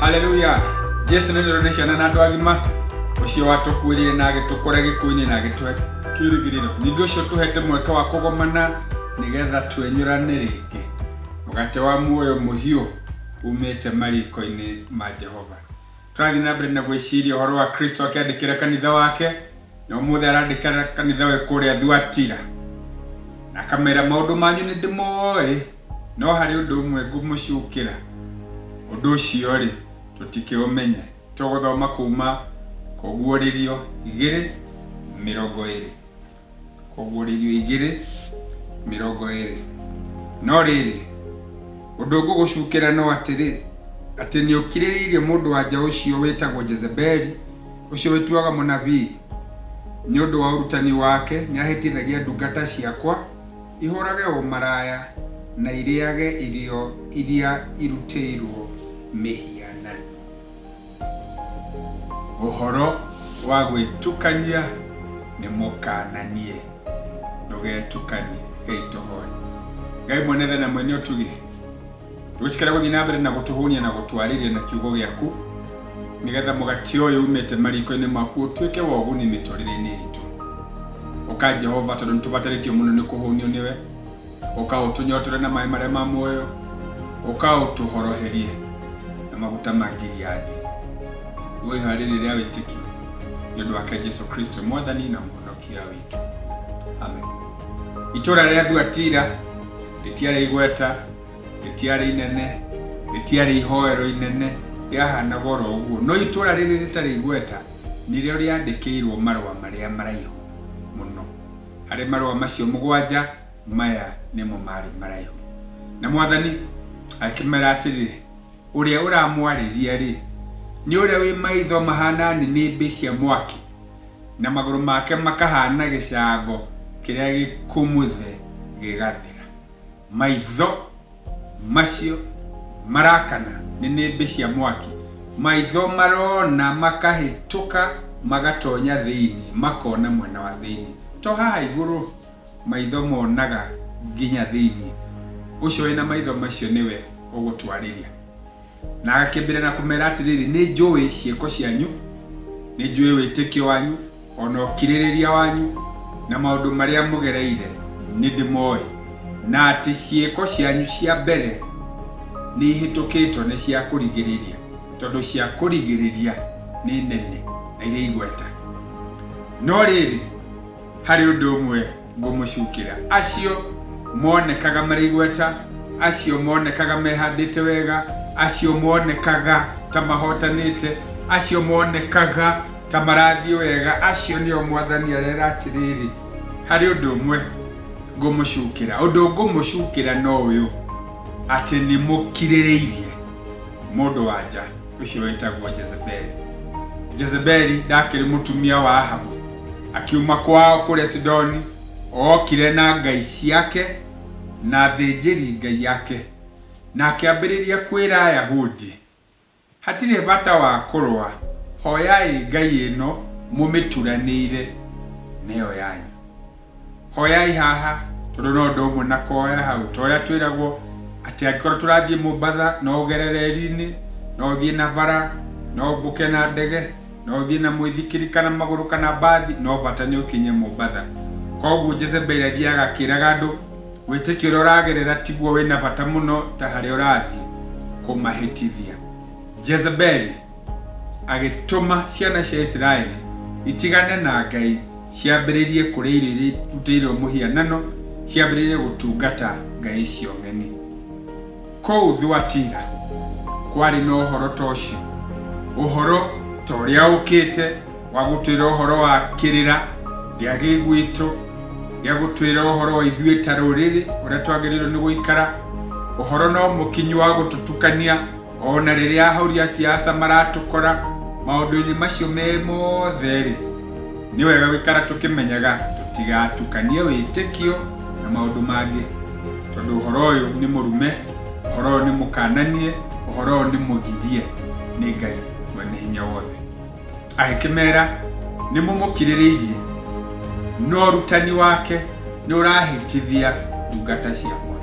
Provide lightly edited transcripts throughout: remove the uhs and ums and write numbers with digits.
Haleluya! Jesu nĩ nĩ ciana na andũ agima, ũcio watũkuĩrire na agĩtũkũra gĩkuũ-inĩ na agĩtũhe kĩĩrĩgĩrĩro. Ningĩ ũcio ũtũhete mweke wa kũgomana nĩgetha twenyũrane rĩngĩ mũgate wa muoyo mũhiũ umĩte mariko-inĩ ma Jehova. Tũrathiĩ na mbere na gwĩciria ũhoro wa Kristo akĩandĩkĩra kanitha wake, na ũmũthĩ arandĩkĩra kanitha we kũrĩa Thuatira, na akamera maũndũ manyu nĩ ndĩmoĩ, no harĩ ũndũ ũmwe ngũmũcukĩra. Ũndũ ũcio-rĩ, tũtikĩũmenye. Tũgũthoma kuma Kũguũrĩrio 2:20. Kũguũrĩrio 2:20. No rĩrĩ, ũndũ ngũgũcukĩra no atĩrĩ, atĩ nĩũkirĩrĩirie mũndũ-wa-nja ũcio wĩtagwo Jezebeli, ũcio wĩtuaga mũnabii. Nĩ ũndũ wa ũrutani wake nĩahĩtithagia ndungata ciakwa ihũrage ũmaraya na irĩage irio iria irutĩirwo mĩhianano. Ũhoro wa gwĩtukania nĩ mũkananie, ndũgetukanie. Ngai tũhoe. Ngai mwene tha na mwene ũtugi, ndũgĩtĩkĩre gũthiĩ na mbere na gũtũhũnia na gũtwarĩria na kiugo gĩaku, nĩgetha mũgate ũyũ umĩte mariko-inĩ maku ũtuĩke wa ũguni mĩtũrĩre-inĩ itũ. Ũka Jehova, tondũ nĩtũbatarĩtio mũno nĩ kũhũnio nĩwe. Ũka ũtũnyotore na maĩ marĩa ma muoyo, ũka ũtũhoroherie na maguta ma Gileadi. Nĩguo ihoya rĩrĩ rĩa wĩtĩkio nĩ ũndũ wake Jesu Kristo Mwathani na Mũhonokia witũ. Amen. Itũũra rĩa Thuatira rĩtiarĩ igweta, rĩtiarĩ inene, rĩtiarĩ ihoero inene, rĩahanaga oro ũguo. No itũũra rĩrĩ rĩtarĩ igweta nĩrĩo rĩandĩkĩirwo marũa marĩa maraihu mũno. Harĩ marũa macio mũgwanja, maya nĩmo maarĩ maraihu. Na Mwathani akĩmera atĩrĩ, Ũrĩa ũramwarĩria-rĩ, nĩ ũrĩa wĩ maitho mahaana nĩnĩmbĩ cia mwaki, na magũrũ make makahaana gĩcango kĩrĩa gĩkumuthe gĩgathira. Maitho macio marakana nĩnĩmbĩ cia mwaki, maitho marona makahĩtũka magatonya thĩinĩ, makona mwena wa thĩinĩ, to haha igũrũ, maitho monaga nginya thĩinĩ. Ũcio wĩna maitho macio nĩwe ũgũtwarĩria. Na agakĩambĩrĩria na kũmera atĩrĩrĩ, nĩ njũĩ ciĩko cianyu, nĩ njũĩ wĩtĩkio wanyu, o na ũkirĩrĩria wanyu, na maũndũ marĩa mũgereire nĩ ndĩmoĩ, na atĩ ciĩko cianyu cia mbere nĩ ihĩtũkĩtwo nĩ cia kũrigĩrĩria, tondũ cia kũrigĩrĩria nĩ nene na irĩ igweta. No rĩrĩ, harĩ ũndũ ũmwe ngũmũcukĩra, acio monekaga marĩ igweta, acio monekaga mehandĩte wega, acio monekaga ta mahotanĩte, acio monekaga ta marathiĩ wega, acio nĩo Mwathani arera atĩrĩrĩ, harĩ ũndũ ũmwe ngũmũcukĩra. Ũndũ ngũmũcukĩra no ũyũ, atĩ nĩ mũkirĩrĩirie mũndũ wa nja ũcio wĩtagwo Jezebeli. Jezebeli ndakĩrĩ mũtumia wa Ahabu, akiuma kwao kũrĩa Sidoni, okire na ngai ciake na athĩnjĩri ngai ake, na akĩambĩrĩria kwĩra Ayahudi, hatirĩ bata wa kũrũa, hoyai ngai ĩno mũmĩturanĩire nĩyo yanyu. Hoyai haha tondũ no ũndũ ũmwe na kũhoya hau, ta ũrĩa twĩragwo atĩ angĩkorwo tũrathiĩ Mombatha no ũgere reri-inĩ, no ũthiĩ na bara, no ũmbũke na ndege, no ũthiĩ na mũithikiri kana magũrũ kana mbathi, no bata nĩ ũkinye Mombatha. Koguo Jezebeli athiaga akĩraga andũ wĩtĩkio ũrĩa ũragerera tiguo wĩna bata mũno ta harĩa ũrathiĩ, kũmahĩtithia. Jezebeli agĩtũma ciana cia Isiraeli itigane na Ngai, ciambĩrĩrie kũrĩa irio iria irutĩirwo mũhianano, ciambĩrĩrie gũtungata ngai icio ng'eni. Kũu Thuatira kwarĩ na ũhoro ta ũcio, ũhoro ta ũrĩa ũkĩte wa gũtwĩra ũhoro wa kĩrĩra gĩa gĩgwitũ, gĩa gũtwĩra ũhoro wa ithuĩ ta rũrĩrĩ ũrĩa twagĩrĩirwo nĩ gũikara, ũhoro no mũkinyu wa gũtũtukania O na rĩrĩa ahũri a siasa maratũkora maũndũ-inĩ macio me mothe-rĩ, nĩ wega gũikara tũkĩmenyaga tũtigatukanie wĩtĩkio na maũndũ mangĩ, tondũ ũhoro ũyũ nĩ mũrume, ũhoro ũyũ nĩ mũkananie, ũhoro ũyũ nĩ mũgirie nĩ Ngai Mwene Hinya Wothe. Agĩkĩmera, nĩ mũmũkirĩrĩirie, no ũrutani wake nĩ ũrahĩtithia ndungata ciakwa,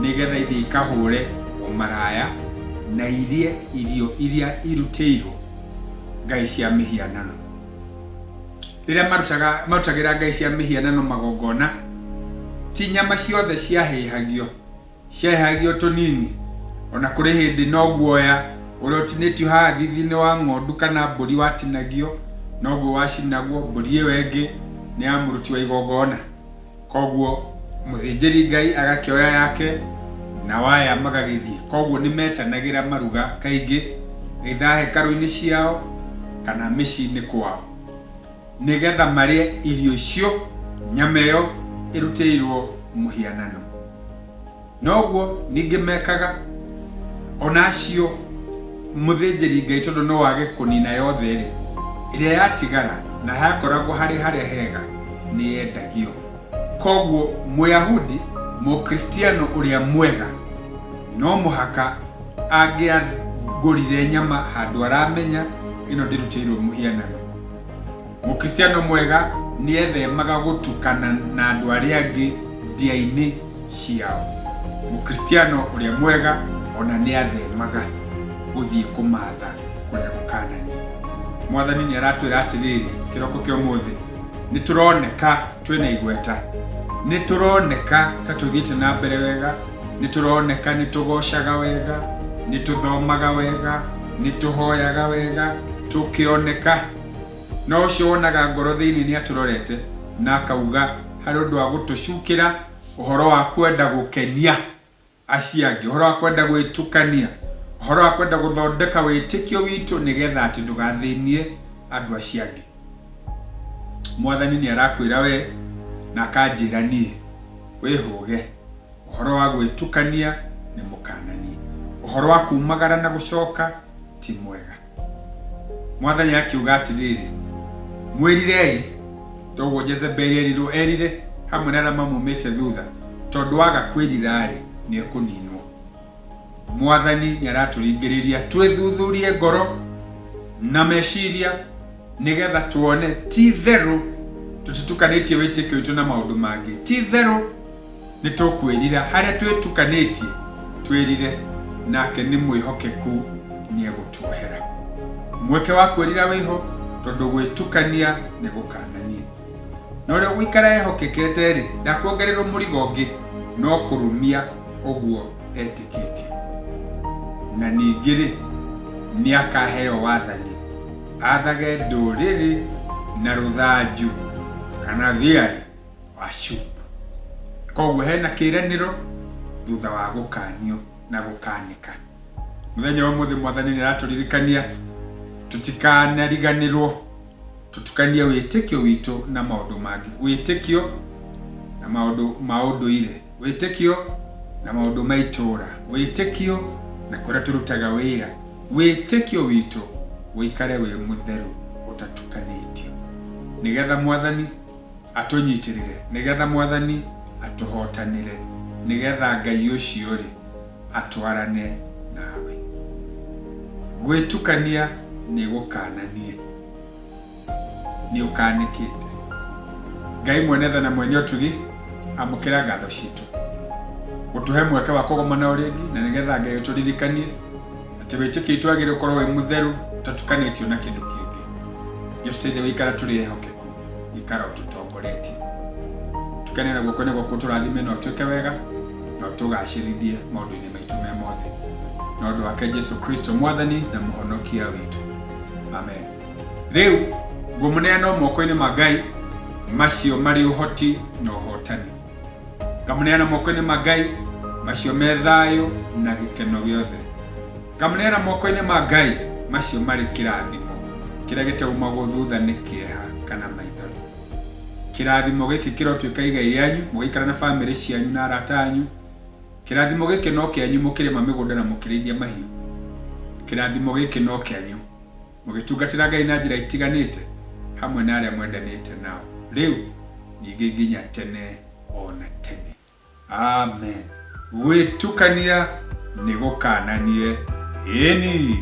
nĩgetha ithiĩ ikahũre ũmaraya na irie irio iria irutĩirwo ngai cia mĩhianano. Rĩrĩa marutaga marutagĩra ngai cia mĩhianano magongona, ti nyama ciothe ciahĩhagio, ciahĩhagio tũnini. Ona kũrĩ hĩndĩ no guoya ũrĩa ũtinĩtio haha thithi-inĩ wa ng'ondu kana mbũri watinagio, noguo wacinagwo, mbũri ĩyo ĩngĩ nĩ ya mũruti wa igongona. Koguo mũthĩnjĩri Ngai agakĩoya yake nao aya magagĩthiĩ. Koguo nĩ metanagĩra maruga kaingĩ either hekarũ-inĩ ciao kana mĩciĩ-inĩ kwao nĩgetha marĩe irio icio nyama ĩyo ĩrutĩirwo mũhianano. Noguo ningĩ mekaga ona acio mũthĩnjĩri Ngai tondũ no age kũnina yothe-rĩ, ĩrĩa yatigara na hakoragwo harĩ harĩa hega nĩ yendagio. Koguo Mũyahudi Mũkristiano ũrĩa mwega no mũhaka angĩagũrire nyama handũ aramenya ĩno ndĩrutĩirwo mũhianano. Mũkristiano mwega nĩ ethemaga gũtukana na andũ arĩa angĩ ndia-inĩ ciao. Mũkristiano ũrĩa mwega o na nĩ athemaga gũthiĩ kũmatha kũrĩa gũkananie. Mwathani nĩ aratwĩra atĩrĩrĩ kĩroko kĩa ũmũthĩ, nĩ tũroneka twĩna igweta, nĩ tũroneka ta tũthiĩte na mbere wega, nĩ tũroneka nĩ tũgocaga wega, nĩ tũthomaga wega, nĩ tũhoyaga wega, tũkĩoneka. No ũcio wonaga ngoro thĩinĩ nĩ atũrorete na akauga harĩ ũndũ wa gũtũcukĩra ũhoro wa kwenda gũkenia acio angĩ, ũhoro wa kwenda gwĩtukania, ũhoro wa kwenda gũthondeka wĩtĩkio witũ nĩgetha atĩ ndũgathĩnie andũ acio angĩ. Mwathani nĩ arakwĩra we na akanjĩra niĩ, wĩhũge. Ũhoro wa gwĩtukania nĩ mũkananie. Ũhoro wa kumagara na gũcoka ti mwega. Mwathani akiuga atĩrĩrĩ, mwĩrirei, toguo Jezebeli erirwo erire hamwe na arĩa mamumĩte thutha, tondũ waga kwĩrira-rĩ, nĩ ekũninwo. Mwathani nĩ aratũringĩrĩria twĩthuthurie ngoro na meciria nĩgetha tuone ti therũ tũtitukanĩtie wĩtĩkio witũ na maũndũ mangĩ, ti therũ Nĩ tũkwĩrira harĩa twĩtukanĩtie, twĩrire, nake nĩ mwĩhokeku nĩ egũtuohera. Mweke wa kwĩrira wĩho tondũ gwĩtukania nĩ gũkananie. Na ũrĩa ũgũikara ehokekete-rĩ, ndakuongererwo mũrigo ũngĩ no kũrũmia ũguo etĩkĩtie. Na ningĩ-rĩ, nĩ akaheo wathani athage ndũrĩrĩ na rũthanju kana thiarĩ. wa cuma. Koguo hena kĩranĩro thutha wa gũkanio na gũkanĩka. Mũthenya wa ũmũthĩ Mwathani nĩ aratũririkania tũtikanariganĩrwo tũtukanie wĩtĩkio witũ na maũndũ mangĩ. Wĩtĩkio na maũndũ ma ũndũire, wĩtĩkio na maũndũ ma itũũra, wĩtĩkio na kũrĩa tũrutaga wĩra, wĩtĩkio witũ ũikare wĩ mũtheru ũtatukanĩtio. Nĩgetha Mwathani atũnyitĩrĩre, nĩgetha Mwathani atũhotanĩre, nĩgetha Ngai ũcio-rĩ, atwarane nawe. Gwĩtukania nĩ gũkananie, nĩ ũkanĩkĩte. Ngai mwene tha na mwene ũtugi, amũkĩra ngatho citũ gũtũhe mweke wa kũgomana o rĩngĩ, na nĩgetha Ngai ũtũririkanie atĩ wĩtĩkio witũ wagĩrĩire gũkorwo wĩ mũtheru ũtatukanĩtio na kĩndũ kĩngĩ. Ngai ũtũteithie gũikara tũrĩ ehokeku. Ikara ũtũtongoretie. Tũkenere guoko-inĩ gwaku ũtũrathime na ũtwĩke wega na ũtũgacĩrithie maũndũ-inĩ maitũ me mothe. Na ũndũ wake Jesu Kristo Mwathani na Mũhonokia witũ. Amen. Rĩu ngũmũneana o moko-inĩ ma Ngai macio marĩ ũhoti na ũhotani. Ngamũneana moko-inĩ ma Ngai macio me thayũ na gĩkeno gĩothe. Ngamũneana moko-inĩ ma Ngai macio marĩ kĩrathimo kĩrĩa gĩtaumagwo thutha nĩ kĩeha kana maithori. Kĩrathimo gĩkĩ kĩrotuĩka igai rĩanyu mũgĩikara na famĩlĩ cianyu na arata anyu. Kĩrathimo gĩkĩ no kĩanyu mũkĩrĩma mĩgũnda na mũkĩrĩithia mahiũ. Kĩrathimo gĩkĩ no kĩanyu mũgĩtungatĩra Ngai na njĩra itiganĩte hamwe na arĩa mwendanĩte nao rĩu ningĩ nginya tene o na tene. Amen. Gwĩtukania nĩ gũkananie. Ĩni.